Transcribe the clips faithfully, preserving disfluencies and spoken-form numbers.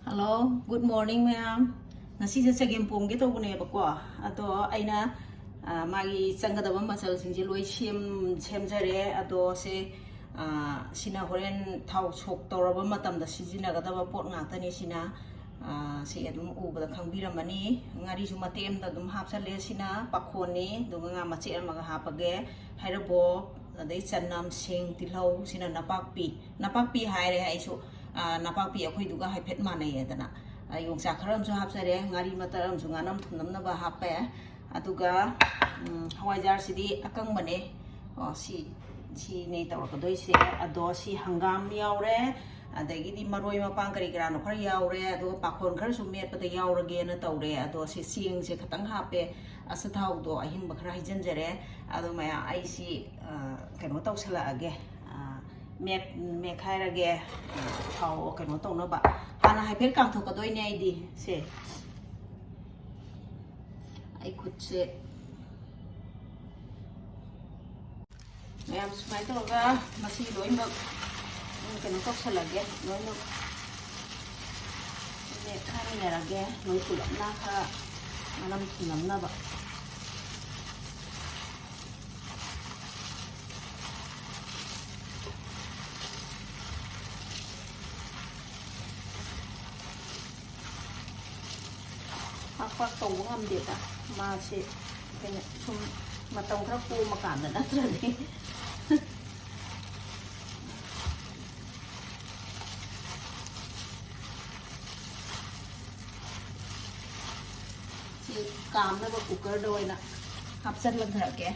Hello, good morning ꯃꯌꯥꯝ꯫ ꯉꯁꯤꯁꯦ ꯆꯒꯦꯝ ꯄꯣꯝꯒꯦ ꯇꯧꯕꯅꯦꯕꯀꯣ꯫ ꯑꯗꯣ ꯑꯩꯅ, ꯑ, ꯃꯥꯒꯤ ꯆꯪꯒꯗꯕ ꯃꯆꯜꯁꯤꯡꯁꯦ ꯂꯣꯏ ꯁꯦꯝ-, ꯁꯦꯝꯖꯔꯦ꯫ ꯑꯗꯣ ꯁꯦ, ꯑ, ꯁꯤꯅ ꯍꯣꯔꯦꯟ ꯊꯥꯎ ꯁꯣꯛ ꯇꯧꯔꯕ ꯃꯇꯝꯗ ꯁꯤꯖꯤꯟꯅꯒꯗꯕ ꯄꯣꯠ ꯉꯥꯛꯇꯅꯤ꯫ ꯁꯤꯅ, ꯑ, ꯁꯤ ꯑꯗꯨꯝ ꯎꯕꯗ ꯈꯪꯕꯤꯔꯝꯃꯅꯤ꯫ ꯉꯥꯔꯤꯁꯨ ꯃꯇꯦꯛ ꯑꯃꯗ ꯑꯗꯨꯝ ꯍꯥꯞꯆꯜꯂꯦ꯫ ꯁꯤꯅ ꯄꯥꯈꯣꯟꯅꯤ, ꯑꯗꯨꯒ ꯉꯥ ꯃꯆꯦꯠ ꯑꯃꯒ ꯍꯥꯞꯄꯒꯦ꯫ ꯍꯩꯔꯕꯣꯞ, ꯑꯗꯩ ꯆꯅꯝ, ꯁꯤꯡ, ꯇꯤꯜꯍꯧ꯫ ꯁꯤꯅ ꯅꯄꯥꯛꯄꯤ, ꯅꯄꯥꯛꯄꯤ ꯍꯥꯏꯔꯦ ꯑꯩꯁꯨ꯫ ꯑ, ꯅꯄꯥꯛꯄꯤ ꯑꯩꯈꯣꯏꯗꯨꯒ ꯍꯥꯏꯐꯦꯠ ꯃꯥꯟꯅꯩꯌꯦꯗꯅ꯫ ꯑ, ꯌꯣꯡꯆꯥꯛ ꯈꯔ ꯑꯃꯁꯨ ꯍꯥꯞꯆꯔꯦ, ꯉꯥꯔꯤ ꯃꯇꯠ ꯑꯃꯁꯨ, ꯉꯥꯅꯝ ꯊꯨꯝꯅꯝꯅꯕ ꯍꯥꯞꯄꯦ꯫ ꯑꯗꯨꯒ, ꯎꯝ, ꯍꯋꯥꯏꯖꯥꯔꯁꯤꯗꯤ ꯑꯀꯪꯕꯅꯦ꯫ ꯑꯣ, ꯁꯤ, ꯁꯤꯅꯦ ꯇꯧꯔꯛꯀꯗꯣꯏꯁꯦ꯫ ꯑꯗꯣ ꯁꯤ ꯍꯪꯒꯥꯝ ꯌꯥꯎꯔꯦ, ꯑꯗꯒꯤꯗꯤ ꯃꯔꯣꯏ ꯃꯄꯥꯡ ꯀꯔꯤ ꯀꯔꯥꯅꯣ ꯈꯔ ꯌꯥꯎꯔꯦ, ꯑꯗꯨꯒ ꯄꯥꯈꯣꯟ ꯈꯔꯁꯨ ꯃꯦꯠꯄꯗ ꯌꯥꯎꯔꯒꯦꯅ ꯇꯧꯔꯦ꯫ ꯑꯗꯣ ꯁꯤ ꯆꯦꯡꯁꯦ ꯈꯤꯇꯪ ꯍꯥꯞꯄꯦ, ꯑꯆꯥꯊꯥꯎꯗꯣ ꯑꯍꯤꯡꯕ ꯈꯔ ꯍꯩꯖꯤꯟꯖꯔꯦ꯫ ꯑꯗꯣ ꯃꯌꯥꯝ, ꯑꯩ ꯁꯤ, ꯑ, ꯀꯩꯅꯣ ꯇꯧꯁꯜꯂꯛꯑꯒꯦ, ꯑ, ꯃꯦꯠ-, ꯃꯦꯠꯈꯥꯏꯔꯒꯦ, ꯑ, ꯊꯥꯎ ꯀꯩꯅꯣ ꯇꯧꯅꯕ꯫ ꯍꯥꯟꯅ ꯍꯥꯏꯐꯦꯠ ꯀꯥꯝꯊꯣꯛꯀꯗꯣꯏꯅꯦ ꯑꯩꯗꯤ꯫ ꯁꯦ, ꯑꯩ ꯈꯨꯠꯁꯦ꯫ ꯃꯌꯥꯝ ꯁꯨꯃꯥꯏꯅ ꯇꯧꯔꯒ ꯃꯁꯤ ꯂꯣꯏꯅꯃꯛ, ꯎꯝ, ꯀꯩꯅꯣ ꯇꯧꯁꯜꯂꯒꯦ, ꯂꯣꯏꯅꯃꯛ ꯃꯦꯠꯈꯥꯏꯃꯤꯟꯅꯔꯒꯦ, ꯂꯣꯏ ꯄꯨꯂꯞꯅ ꯈꯔ ꯃꯅꯝ ꯊꯨꯡꯅꯝꯅꯕ꯫ ꯄꯥꯛ ꯄꯥꯛ ꯇꯧꯕ ꯉꯝꯗꯦꯗ꯫ ꯃꯥꯁꯦ ꯑꯩꯈꯣꯏꯅ ꯁꯨꯝ ꯃꯇꯝ ꯈꯔ ꯀꯣꯝꯃꯀꯥꯟꯗ ꯅꯠꯇ꯭ꯔꯗꯤ꯫ ꯁꯤ ꯀꯥꯝꯅꯕ ꯀꯨꯀꯔꯗ ꯑꯣꯏꯅ ꯍꯥꯞꯆꯤꯜꯂꯟꯊꯔꯛꯀꯦ꯫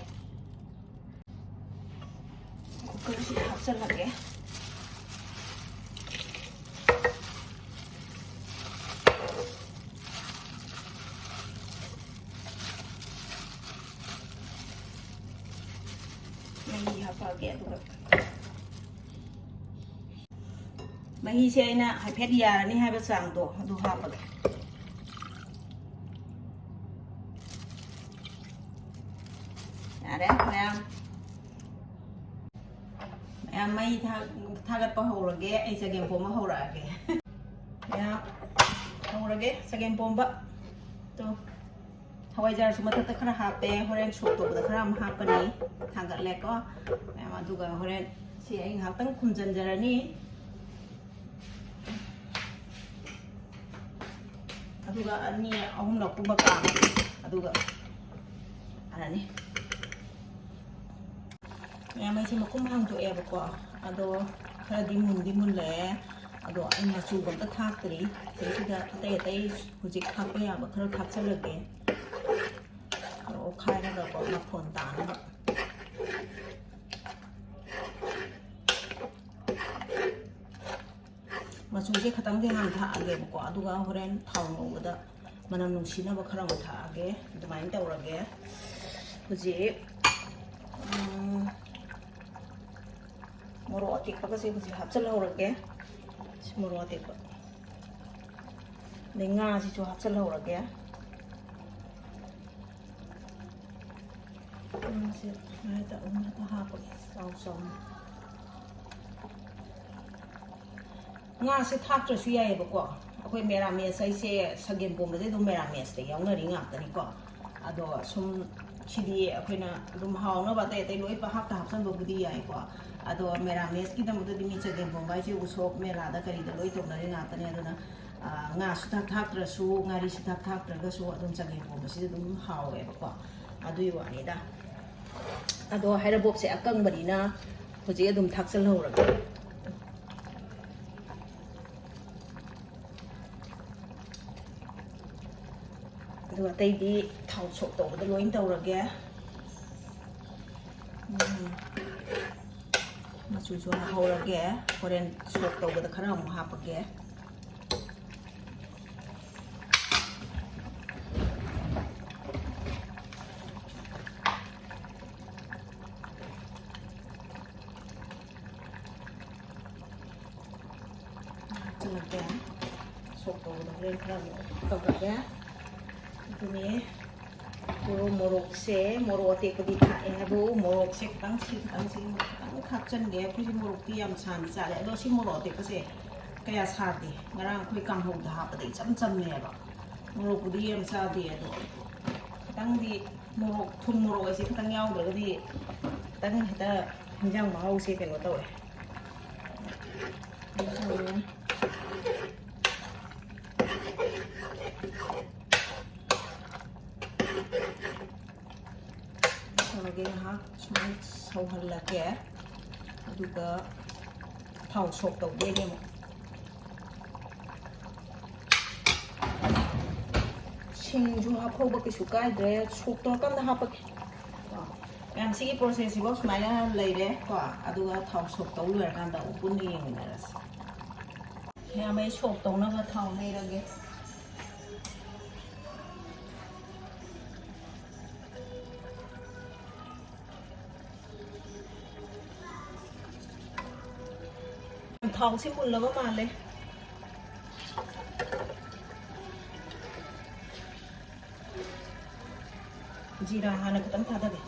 ꯀꯨꯀꯔꯁꯤꯗ ꯍꯥꯞꯆꯤꯜꯂꯒꯦ꯫ ꯃꯍꯤ ꯍꯥꯞꯄꯛꯑꯒꯦ꯫ ꯑꯗꯨꯒ ꯃꯍꯤꯁꯦ ꯑꯩꯅ ꯍꯥꯏꯐꯦꯠ ꯌꯥꯔꯅꯤ ꯍꯥꯏꯕ ꯆꯥꯡꯗꯣ ꯑꯗꯨ ꯍꯥꯞꯄꯒꯦ꯫ ꯌꯥꯔꯦ ꯃꯌꯥꯝ꯫ ꯃꯌꯥꯝ, ꯃꯩ ꯊꯥ-, ꯊꯥꯒꯠꯄ ꯍꯧꯔꯒꯦ꯫ ꯑꯩ ꯆꯒꯦꯝ ꯄꯣꯝꯕ ꯍꯧꯔꯛꯑꯒꯦ꯫ ꯍꯧꯔꯒꯦ ꯆꯒꯦꯝ ꯄꯣꯝꯕ꯫ ꯇꯣ, ꯍꯋꯥꯏꯖꯥꯔꯁꯨ ꯃꯊꯛꯇ ꯈꯔ ꯍꯥꯞꯄꯦ, ꯍꯣꯔꯦꯟ ꯁꯣꯛ ꯇꯧꯕꯗ ꯈꯔ ꯑꯃ ꯍꯥꯞꯀꯅꯤ꯫ ꯊꯥꯡꯒꯠꯂꯦꯀꯣ ꯃꯌꯥꯝ, ꯑꯗꯨꯒ ꯍꯣꯔꯦꯟ ꯁꯤ ꯑꯩ ꯉꯥꯏꯍꯥꯛꯇꯪ ꯈꯨꯝꯖꯤꯟꯖꯔꯅꯤ꯫ ꯑꯗꯨꯒ ꯑꯅꯤ ꯑꯍꯨꯝꯂꯛꯀꯨꯝꯕ ꯀꯥꯝꯃꯒꯦ, ꯑꯗꯨꯒ ꯐꯔꯅꯤ꯫ ꯃꯌꯥꯝ, ꯑꯩꯁꯦ ꯃꯈꯨꯝ ꯍꯥꯡꯗꯣꯛꯑꯦꯕꯀꯣ, ꯑꯗꯣ ꯈꯔꯗꯤ ꯃꯨꯟꯗꯤ ꯃꯨꯜꯂꯛꯑꯦ꯫ ꯑꯗꯣ ꯑꯩ ꯃꯆꯨꯒ ꯑꯝꯇ ꯊꯥꯛꯇ꯭ꯔꯤ꯫ ꯁꯤꯗꯩꯁꯤꯗ ꯑꯇꯩ ꯑꯇꯩ ꯍꯧꯖꯤꯛ ꯊꯥꯛꯄ ꯌꯥꯕ ꯈꯔ ꯊꯥꯛꯆꯜꯂꯒꯦ꯫ ꯈꯔ ꯑꯣꯠꯈꯥꯏꯔꯒꯀꯣ, ꯃꯐꯣꯟ ꯇꯥꯅꯕ꯫ ꯃꯆꯨꯁꯦ ꯈꯇꯪꯗꯤ ꯍꯥꯟꯅ ꯊꯥꯛꯑꯒꯦꯕꯀꯣ, ꯑꯗꯨꯒ ꯍꯣꯔꯦꯟ ꯊꯥꯎ ꯉꯧꯕꯗ ꯃꯅꯝ ꯅꯨꯡꯁꯤꯅꯕ ꯈꯔ ꯑꯃ ꯊꯥꯛꯑꯒꯦ꯫ ꯑꯗꯨꯃꯥꯏꯅ ꯇꯧꯔꯒꯦ꯫ ꯍꯧꯖꯤꯛ, ꯎꯝ, ꯃꯣꯔꯣꯛ ꯑꯇꯦꯛꯄꯒꯁꯦ ꯍꯧꯖꯤꯛ ꯍꯥꯞꯆꯤꯜꯍꯧꯔꯒꯦ꯫ ꯁꯤ ꯃꯣꯔꯣꯛ ꯑꯇꯦꯛꯄ꯫ ꯑꯗꯩ ꯉꯥꯁꯤꯁꯨ ꯍꯥꯞꯆꯤꯜꯍꯧꯔꯒꯦ꯫ ꯉꯥꯁꯦ ꯁꯨꯃꯥꯏꯅ ꯇꯧꯔꯒ ꯍꯦꯛꯇ ꯍꯥꯞꯄꯒꯦ, ꯆꯥꯎ ꯆꯥꯎꯅ꯫ ꯉꯥꯁꯦ ꯊꯥꯛꯇ꯭ꯔꯁꯨ ꯌꯥꯏꯑꯕꯀꯣ꯫ ꯑꯩꯈꯣꯏ ꯃꯦꯔꯥꯃꯦꯁ ꯍꯥꯏꯁꯦ, ꯁꯒꯦꯝ ꯄꯣꯝꯕꯁꯦ ꯑꯗꯨꯝ ꯃꯦꯔꯥꯃꯦꯁꯇ ꯌꯥꯎꯅꯔꯤ ꯉꯥꯛꯇꯅꯤꯀꯣ꯫ ꯑꯗꯣ ꯁꯨꯝ ꯁꯤꯗꯤ ꯑꯩꯈꯣꯏꯅ ꯑꯗꯨꯝ ꯍꯥꯎꯅꯕ ꯑꯇꯩ ꯑꯇꯩ ꯂꯣꯏ ꯄꯍꯥꯞꯇ ꯍꯥꯞꯆꯟꯕꯕꯨꯗꯤ ꯌꯥꯏꯀꯣ꯫ ꯑꯗꯣ ꯃꯦꯔꯥꯃꯦꯁꯀꯤꯗꯃꯛꯇꯗꯤ ꯃꯤ ꯆꯒꯦꯝ ꯄꯣꯝꯕ ꯍꯥꯏꯁꯦ ꯎꯁꯣꯞ ꯃꯦꯂꯥꯗ ꯀꯔꯤꯗ ꯂꯣꯏ ꯇꯧꯅꯔꯤ ꯉꯥꯛꯇꯅꯤ꯫ ꯑꯗꯨꯅ, ꯑ, ꯉꯥ ꯁꯨꯊꯥꯛ ꯊꯥꯛꯇ꯭ꯔꯁꯨ, ꯉꯥꯔꯤ ꯁꯨꯊꯥꯛ ꯊꯥꯛꯇ꯭ꯔꯒꯁꯨ ꯑꯗꯨꯝ ꯆꯒꯦꯝ ꯄꯣꯝꯕꯁꯤꯗꯤ ꯑꯗꯨꯝ ꯍꯥꯎꯋꯦꯕꯀꯣ꯫ ꯑꯗꯨꯒꯤ ꯋꯥꯅꯤꯗ꯫ ꯑꯗꯣ ꯍꯩꯔꯕꯣꯞꯁꯦ ꯑꯀꯪꯕꯅꯤꯅ ꯍꯧꯖꯤꯛ ꯑꯗꯨꯝ ꯊꯥꯛꯆꯜꯍꯧꯔꯒꯦ꯫ ꯑꯗꯨꯒ ꯑꯇꯩꯗꯤ ꯊꯥꯎ ꯁꯣꯛ ꯇꯧꯕꯗ ꯂꯣꯏ ꯇꯧꯔꯒꯦ꯫ ꯎꯝ꯫ ꯃꯆꯨꯁꯨ ꯍꯥꯞꯍꯧꯔꯒꯦ, ꯍꯣꯔꯦꯟ ꯁꯣꯛ ꯇꯧꯕꯗ ꯈꯔ ꯑꯃꯨꯛ ꯍꯥꯞꯄꯒꯦ꯫ ꯍꯥꯞꯆꯤꯜꯂꯒꯦ꯫ ꯁꯣꯛ ꯇꯧꯕꯗ ꯍꯣꯔꯦꯟ ꯈꯔ ꯑꯃꯨꯛ ꯇꯧꯔꯒꯦ꯫ ꯑꯗꯨꯅꯦ꯫ ꯑꯗꯣ ꯃꯣꯔꯣꯛꯁꯦ, ꯃꯣꯔꯣꯛ ꯑꯇꯦꯛꯄꯗꯤ ꯊꯥꯛꯑꯦ ꯍꯥꯏꯕꯨ, ꯃꯣꯔꯣꯛꯁꯦ ꯈꯤꯇꯪ ꯁꯤ-, ꯈꯤꯇꯪ ꯁꯤ-, ꯈꯤꯇꯪ ꯊꯥꯛꯆꯟꯒꯦ꯫ ꯑꯩꯈꯣꯏꯁꯦ ꯃꯣꯔꯣꯛꯇꯤ ꯌꯥꯝ ꯁꯥꯅ ꯆꯥꯔꯦ꯫ ꯑꯗꯣ ꯁꯤ ꯃꯣꯔꯣꯛ ꯑꯇꯦꯛꯄꯁꯦ ꯀꯌꯥ ꯁꯥꯗꯦ꯫ ꯉꯔꯥꯡ ꯑꯩꯈꯣꯏ ꯀꯥꯡꯍꯧꯗ ꯍꯥꯞꯄꯗ ꯏꯆꯝ ꯆꯝꯃꯦꯕ꯫ ꯃꯣꯔꯣꯛꯄꯨꯗꯤ ꯌꯥꯝ ꯆꯥꯗꯦ, ꯑꯗꯣ ꯈꯤꯇꯪꯗꯤ ꯃꯣꯔꯣꯛ, ꯊꯨꯝ ꯃꯣꯔꯣꯛ ꯑꯁꯤ ꯈꯤꯇꯪ ꯌꯥꯎꯗ꯭ꯔꯒꯗꯤ ꯈꯤꯇꯪ ꯍꯦꯛꯇ ꯍꯤꯟꯖꯥꯡ ꯃꯍꯥꯎꯁꯦ ꯀꯩꯅꯣ ꯇꯧꯋꯦ꯫ ꯇꯧꯔꯒꯦ, ꯉꯥꯏꯍꯥꯛ ꯁꯨꯃꯥꯏꯅ ꯁꯧꯍꯜꯂꯒꯦ, ꯑꯗꯨꯒ ꯊꯥꯎ ꯁꯣꯛ ꯇꯧꯗꯣꯏꯅꯦ ꯑꯃꯨꯛ꯫ ꯁꯤꯡꯁꯨ ꯍꯥꯞꯍꯧꯕ ꯀꯩꯁꯨ ꯀꯥꯏꯗ꯭ꯔꯦ, ꯁꯣꯛ ꯇꯧꯔꯀꯥꯟꯗ ꯍꯥꯞꯄꯒꯦ꯫ ꯀꯣ, ꯃꯌꯥꯝ, ꯁꯤꯒꯤ ꯄ꯭ꯔꯣꯁꯦꯁꯁꯤꯐꯥꯎ ꯁꯨꯃꯥꯏꯅ ꯂꯩꯔꯦ ꯀꯣ, ꯑꯗꯨꯒ ꯊꯥꯎ ꯁꯣꯛ ꯇꯧ ꯂꯣꯏꯔꯀꯥꯟꯗ ꯑꯃꯨꯛ ꯄꯨꯟꯅ ꯌꯦꯡꯃꯤꯟꯅꯔꯁꯤ꯫ ꯃꯌꯥꯝ, ꯑꯩ ꯁꯣꯛ ꯇꯧꯅꯕ ꯊꯥꯎ ꯍꯩꯔꯒꯦ꯫ ꯊꯥꯎꯁꯤ ꯃꯨꯜꯂꯕ ꯃꯥꯜꯂꯦ꯫ ꯖꯤꯔꯥ ꯍꯥꯟꯅ ꯈꯤꯇꯪ ꯊꯥꯗꯒꯦ꯫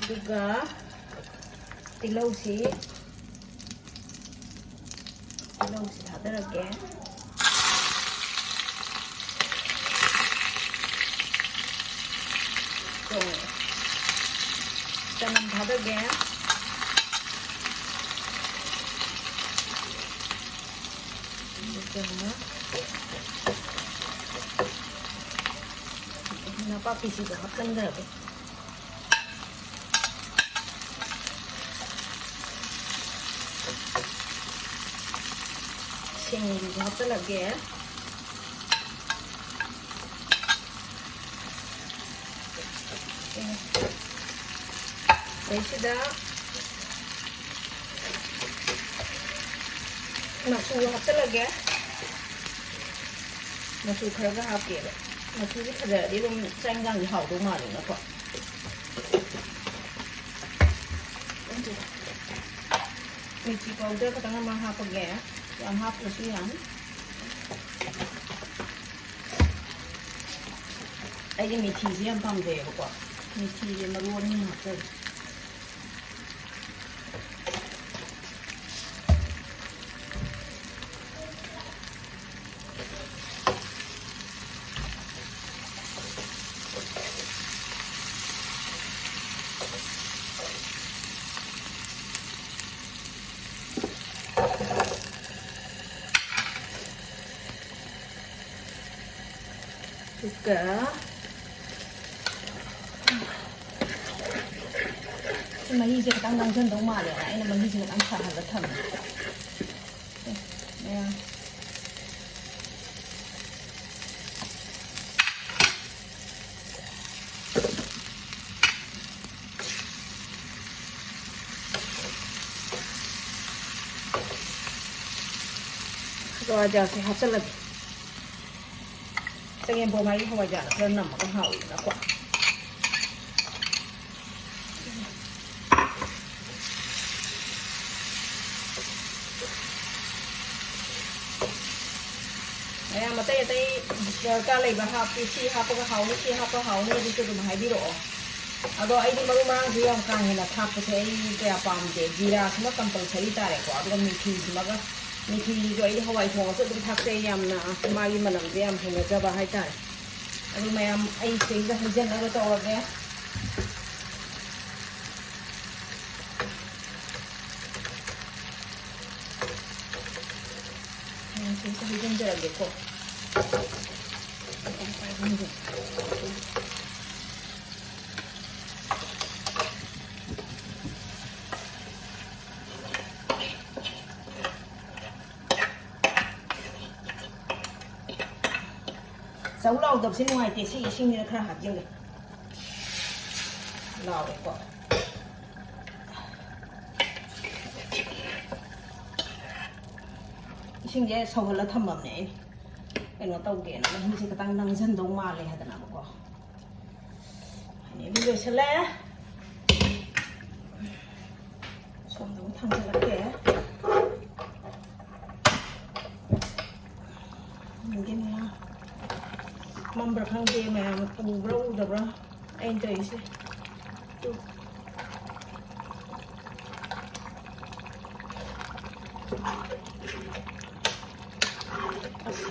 ꯑꯗꯨꯒ ꯇꯤꯜꯍꯧꯁꯤ, ꯇꯤꯜꯍꯧꯁꯤ ꯊꯥꯗꯔꯛꯀꯦ꯫ ꯆꯣ-, ꯆꯅꯝ ꯊꯥꯗꯒꯦ꯫ ꯑꯗꯨꯒ ꯅꯄꯥꯛꯄꯤꯁꯤꯁꯨ ꯍꯥꯞꯆꯤꯟꯈ꯭ꯔꯒꯦ꯫ ꯁꯤꯡꯁꯤꯁꯨ ꯍꯥꯞꯆꯤꯜꯂꯒꯦ꯫ ꯁꯤꯗꯩꯁꯤꯗ ꯃꯆꯨ ꯍꯥꯞꯆꯤꯜꯂꯒꯦ꯫ ꯃꯆꯨ ꯈꯔꯒ ꯍꯥꯞꯀꯦꯕ꯫ ꯃꯆꯨꯁꯦ ꯐꯖꯔꯗꯤ ꯑꯗꯨꯝ ꯆꯥꯛ ꯏꯟꯖꯥꯡꯁꯦ ꯍꯥꯎꯗꯧ ꯃꯥꯜꯂꯦꯅꯀꯣ꯫ ꯃꯤꯔꯆꯤ ꯄꯥꯎꯗꯔ ꯈꯛꯇꯪ ꯑꯃ ꯍꯥꯞꯄꯒꯦ, ꯌꯥꯝ ꯍꯥꯞꯇ꯭ꯔꯁꯨ ꯌꯥꯅꯤ꯫ ꯑꯩꯗꯤ ꯃꯤꯊꯤꯁꯦ ꯌꯥꯝ ꯄꯥꯝꯖꯩꯌꯦꯕꯀꯣ, ꯃꯤꯊꯤꯁꯦ ꯃꯔꯨ ꯑꯅꯤ ꯑꯃ ꯍꯥꯞꯆꯒꯦ꯫ ꯑꯗꯨꯒ ꯁꯤ ꯃꯍꯤꯁꯦ ꯈꯤꯇꯪ ꯅꯪꯁꯤꯟꯗꯧ ꯃꯥꯜꯂꯦꯅ ꯑꯩꯅ ꯃꯍꯤꯁꯦ ꯈꯤꯇꯪ ꯁꯥꯍꯜꯂ ꯊꯝꯃꯦ꯫ ꯃꯌꯥꯝ ꯍꯋꯥꯏꯖꯥꯔꯁꯦ ꯍꯥꯞꯆꯤꯜꯂꯒꯦ꯫ ꯆꯒꯦꯝꯄꯣꯝ ꯍꯥꯏꯗꯤ ꯍꯋꯥꯏꯖꯥꯔ ꯈꯔ ꯅꯝꯃꯒ ꯍꯥꯎꯋꯤꯗꯅꯀꯣ꯫ ꯃꯌꯥꯝ ꯑꯇꯩ ꯑꯇꯩ ꯗꯔꯀꯥꯔ ꯂꯩꯕ ꯍꯥꯞꯄꯤ, ꯁꯤ ꯍꯥꯞꯄꯒ ꯍꯥꯎꯅꯤ, ꯁꯤ ꯍꯥꯞꯄ ꯍꯥꯎꯅꯤ ꯑꯗꯨꯁꯨ ꯑꯗꯨꯝ ꯍꯥꯏꯕꯤꯔꯛꯑꯣ꯫ ꯑꯗꯣ ꯑꯩꯗꯤ ꯃꯔꯨ ꯃꯔꯥꯡꯁꯨ ꯌꯥꯝ ꯀꯥ ꯍꯦꯟꯅ ꯊꯥꯛꯄꯁꯦ ꯑꯩ ꯀꯌꯥ ꯄꯥꯝꯗꯦ꯫ ꯖꯤꯔꯥꯁꯤꯃ ꯀꯝꯄꯜꯁꯔꯤ ꯇꯥꯔꯦꯀꯣ꯫ ꯑꯗꯨꯒ ꯃꯤꯊꯤꯁꯤꯃꯒ, ꯃꯤꯊꯤꯁꯤꯁꯨ ꯑꯩꯗꯤ ꯍꯋꯥꯏ ꯊꯣꯡꯉꯁꯨ ꯑꯗꯨꯝ ꯊꯥꯛꯆꯩ, ꯌꯥꯝꯅ ꯃꯥꯒꯤ ꯃꯅꯝꯁꯦ ꯌꯥꯝ ꯍꯩꯅꯖꯕ ꯍꯥꯏꯇꯥꯔꯦ꯫ ꯑꯗꯨ ꯃꯌꯥꯝ ꯑꯩ ꯁꯤꯗꯩꯁꯤꯗ ꯍꯩꯖꯤꯜꯂꯒ ꯇꯧꯔꯒꯦ꯫ ꯃꯌꯥꯝ ꯁꯤꯗꯩꯁꯤꯗ ꯍꯩꯖꯤꯟꯖꯔꯒꯦꯀꯣ꯫ ꯆꯧ ꯂꯥꯎꯗꯕꯁꯦ ꯅꯨꯡꯉꯥꯏꯇꯦ꯫ ꯁꯤ ꯏꯁꯤꯡꯁꯤꯅ ꯈꯔ ꯍꯥꯞꯆꯤꯟꯒꯦ꯫ ꯂꯥꯎꯔꯦꯀꯣ꯫ ꯏꯁꯤꯡꯁꯦ ꯁꯧꯍꯜꯂ ꯊꯝꯃꯕꯅꯦ ꯑꯩ꯫ ꯀꯩꯅꯣ ꯇꯧꯒꯦꯅ, ꯃꯍꯤꯁꯦ ꯈꯤꯇꯪ ꯅꯪꯁꯤꯟꯗꯧ ꯃꯥꯜꯂꯦ ꯍꯥꯏꯗꯅꯕꯀꯣ꯫ ꯑꯅꯤꯗꯤ ꯂꯣꯏꯁꯤꯜꯂꯦ꯫ ꯁꯣꯝꯗ ꯑꯃꯨꯛ ꯊꯥꯡꯖꯜꯂꯛꯀꯦ꯫ ꯌꯦꯡꯒꯦꯅꯦ꯫ ꯃꯝꯕ꯭ꯔꯥ ꯈꯪꯗꯦ ꯃꯌꯥꯝ, ꯎꯕ꯭ꯔꯥ ꯎꯗꯕ꯭ꯔꯥ ꯑꯩꯅ ꯇꯧꯔꯤꯁꯦ꯫ ꯇꯨ꯫ ꯑꯁ,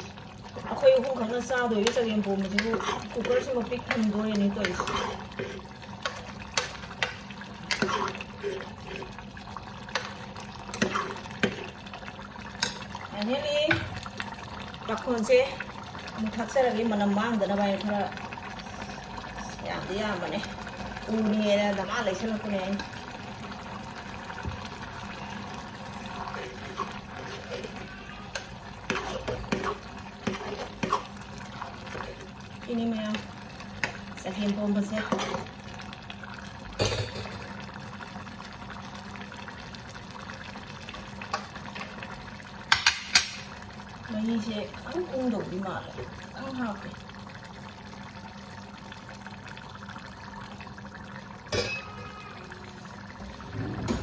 ꯑꯩꯈꯣꯏ ꯑꯍꯨꯝ ꯈꯛꯅ ꯆꯥꯗꯣꯏꯒꯤ ꯆꯒꯦꯝ ꯄꯣꯝꯕꯁꯤꯕꯨ ꯀꯨꯀꯔꯁꯤꯃ ꯄꯤꯛ ꯊꯟꯗꯣꯔꯦꯅꯦ ꯇꯧꯔꯤꯁꯦ꯫ Finally, ꯄꯥꯈꯣꯟꯁꯦ ꯑꯃꯨꯛ ꯊꯥꯛꯆꯔꯒꯦ, ꯃꯅꯝ ꯃꯥꯡꯗꯅꯕ ꯍꯥꯏꯅ ꯈꯔ ꯌꯥꯝꯗꯤ ꯌꯥꯝꯕꯅꯦ꯫ ꯎꯅꯦꯅ ꯗꯃꯥ ꯂꯩꯁꯜꯂꯛꯄꯅꯦ ꯑꯩꯅ꯫ ꯁꯤꯅꯤ ꯃꯌꯥꯝ, ꯆꯒꯦꯝ ꯄꯣꯝꯕꯁꯦ꯫ ꯃꯍꯤꯁꯦ ꯈꯤꯇꯪ ꯀꯨꯡꯗꯧꯗꯤ ꯃꯥꯜꯂꯦ, ꯈꯤꯇꯪ ꯍꯥꯞꯀꯦ꯫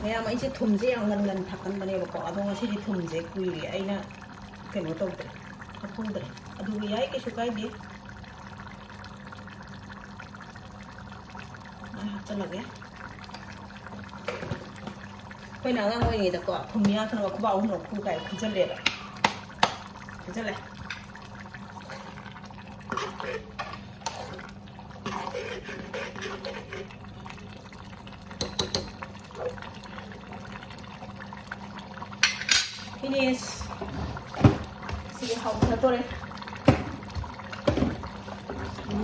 ꯃꯌꯥꯝ, ꯑꯩꯁꯦ ꯊꯨꯝꯁꯦ ꯌꯥꯝ ꯉꯟ ꯉꯟ ꯊꯥꯛꯀꯟꯕꯅꯦꯕꯀꯣ, ꯑꯗꯣ ꯉꯁꯤꯗꯤ ꯊꯨꯝꯁꯦ ꯀꯨꯏꯔꯦ ꯑꯩꯅ ꯀꯩꯅꯣ ꯇꯧꯗ꯭ꯔꯦ, ꯍꯥꯞꯍꯧꯗ꯭ꯔꯦ꯫ ꯑꯗꯨꯕꯨ ꯌꯥꯏ, ꯀꯩꯁꯨ ꯀꯥꯏꯗꯦ꯫ ꯑꯗꯨꯃꯥꯏꯅ ꯍꯥꯞꯆꯜꯂꯒꯦ꯫ ꯑꯩꯈꯣꯏꯅ ꯑꯉꯥꯡ ꯑꯣꯏꯔꯤꯉꯩꯗꯀꯣ, ꯊꯨꯝ ꯌꯥꯛꯇꯅꯕ ꯈꯨꯕꯥꯛ ꯑꯍꯨꯝꯂꯛ ꯈꯨ ꯀꯥꯏ ꯈꯨꯖꯜꯂꯦꯕ꯫ ꯈꯨꯖꯜꯂꯦ꯫ Finish. ꯁꯤꯗꯤ ꯍꯥꯎꯊꯗꯣꯔꯦ꯫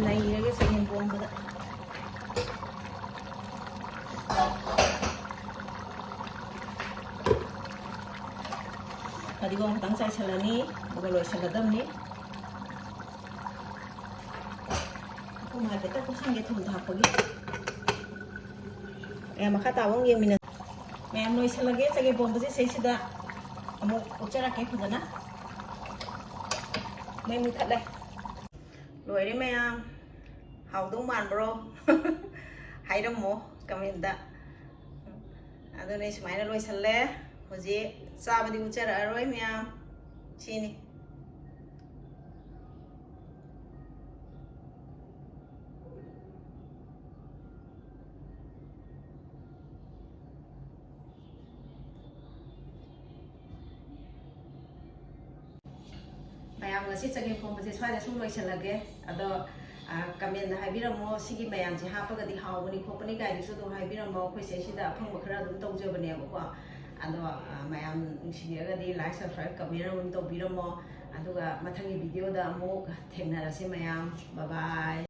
ꯅꯩꯔꯒꯦ ꯆꯒꯦꯝ ꯄꯣꯝꯕꯗ꯫ ꯐꯗꯤꯒꯣꯝ ꯈꯤꯇꯪ ꯆꯥꯏꯁꯤꯜꯂꯅꯤ, ꯑꯗꯨꯒ ꯂꯣꯏꯁꯤꯜꯂꯗꯕꯅꯤ꯫ ꯊꯨꯝ ꯍꯥꯏꯐꯦꯠꯇ ꯀꯨꯞꯁꯟꯒꯦ, ꯊꯨꯝ ꯊꯥꯛꯄꯒꯤ꯫ ꯑꯦ, ꯃꯈꯥ ꯇꯥꯕ ꯑꯃꯨꯛ ꯌꯦꯡꯃꯤꯟꯅꯁꯤ꯫ ꯃꯌꯥꯝ, ꯂꯣꯏꯁꯤꯜꯂꯒꯦ ꯆꯒꯦꯝ ꯄꯣꯝꯕꯁꯦ꯫ ꯁꯤꯁꯤꯗ ꯑꯃꯨꯛ ꯑꯣꯠꯆꯔꯛꯀꯦ ꯐꯖꯅ꯫ ꯃꯩ ꯃꯨꯊꯠꯂꯦ꯫ ꯂꯣꯏꯔꯦ ꯃꯌꯥꯝ꯫ ꯍꯥꯎꯗꯧ ꯃꯥꯟꯕ꯭ꯔꯣ? ꯍꯥꯏꯔꯝꯃꯣ comment꯫ ꯑꯗꯨꯅ ꯑꯩ ꯁꯨꯃꯥꯏꯅ ꯂꯣꯏꯁꯤꯜꯂꯦ꯫ ꯍꯧꯖꯤꯛ ꯆꯥꯕꯗꯤ ꯎꯠꯆꯔꯛꯑꯔꯣꯏ ꯃꯌꯥꯝ꯫ ꯁꯤꯅꯤ꯫ ꯃꯌꯥꯝ, ꯉꯁꯤ ꯆꯒꯦꯝ ꯄꯣꯝꯕꯁꯦ ꯁ꯭ꯋꯥꯏꯗ ꯁꯨꯝ ꯂꯣꯏꯁꯤꯜꯂꯒꯦ꯫ ꯑꯗꯣ, ꯑ, comment ꯍꯥꯏꯕꯤꯔꯝꯃꯣ, ꯁꯤꯒꯤ ꯃꯌꯥꯝꯁꯦ ꯍꯥꯞꯄꯒꯗꯤ ꯍꯥꯎꯕꯅꯤ ꯈꯣꯠꯄꯅꯤ ꯀꯥꯏꯗꯨꯁꯨ ꯑꯗꯨꯝ ꯍꯥꯏꯕꯤꯔꯝꯃꯣ꯫ ꯑꯩꯈꯣꯏ ꯁꯤꯗꯩꯁꯤꯗ ꯑꯐꯪꯕ ꯈꯔ ꯑꯗꯨꯝ ꯇꯧꯖꯕꯅꯦꯕꯀꯣ꯫ ꯑꯗꯣ, ꯑ, ꯃꯌꯥꯝ ꯅꯨꯡꯁꯤꯕꯤꯔꯒꯗꯤ like, subscribe, comment ꯑꯃ ꯇꯧꯕꯤꯔꯝꯃꯣ꯫ ꯑꯗꯨꯒ ꯃꯊꯪꯒꯤ video ꯗ ꯑꯃꯨꯛ ꯊꯦꯡꯅꯔꯁꯤ ꯃꯌꯥꯝ꯫ Bye bye꯫